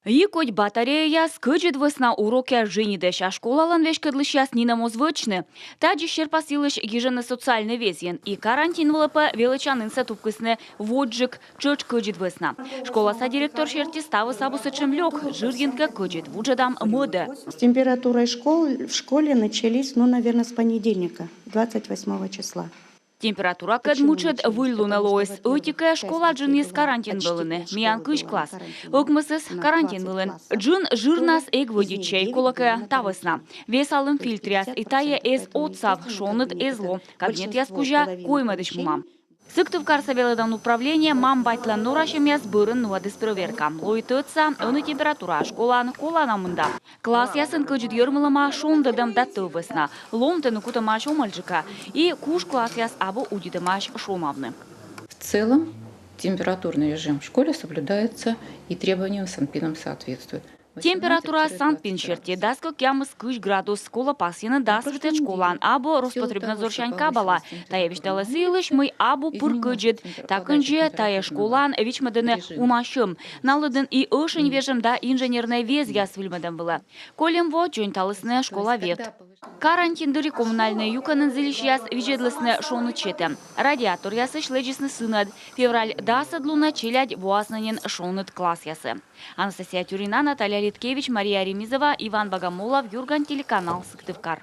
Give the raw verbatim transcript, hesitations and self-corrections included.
И кӧть батареяяс кӧдзыд вӧсна урокъяс дженьыдӧсь, а школалӧн веськӧдлысьяс нинӧм оз вӧчны. Тадзи серпас йылысь гижӧны социальнӧй везйын. И карантин вылӧ пӧ велӧдчанінсӧ тупкисны водзджык тшӧтш кӧдзыд вӧсна. Школаса директор серти, ставыс абу сэтшӧм лёк, жырйын кӧ кӧдзыд, вуджӧдам мӧдӧ. С температурой школ, в школе начались, ну, наверное, с понедельника, двадцать восьмого числа. Температуракӧд мытшӧд выльлунӧ лоис. Ӧти-кӧ, школа джынйис карантин вылын. Миян кызь класс. Ӧкмысыс карантин вылын. Джын жырнас эг вӧдитчӧй, колӧкӧ, та вӧсна. Весалім фильтръяс, и тайӧ эз отсав, шоныд эз ло. Кабинетъяс кузя коймӧдысь мунам. Сыктывкарса велӧдан управление мам-батьлӧн норасьӧмъяс бӧрын нуӧдіс прӧверка. Лои тӧдса, ӧні температура школаын колана мында. Классъясын кӧдзыд йӧрмылӧма шондӧдӧм да тӧв вӧсна. Ломтыны кутӧмаӧсь омӧльджыка. И куш классъяс абу удитӧмаӧсь шонавны. В целом температурный режим в школе соблюдается и требованиям СанПиНом соответствует. Температура СанПиН серти дас кӧкъямыс-кызь градус. Колӧ пасйыны дас витӧд школаын. Абу Роспотребнадзорсянь кабала. Тайӧ висьталӧ сы йылысь, мый абу пыр кӧдзыд. Та кындзи тайӧ школаын вичмӧдӧны уна сьӧм. На лыдын и ӧшинь вежӧм да инженернӧй везъяс выльмӧдӧм вылӧ. Кольӧм во дзоньталісны школа ветлӧм. Карантин дырйи коммунальнӧй юкӧнын зільысьяс видзӧдлісны шоныд сетӧм. Радиаторъясысь лэдзисны сынӧд. Февраль дасӧд лунӧ челядь воасны нин шоныд классъясӧ. Анастасия Тюрина, Наталья Литкевич, Мария Ремизова, Иван Богомолов, «Юрган» телеканал, Сыктывкар.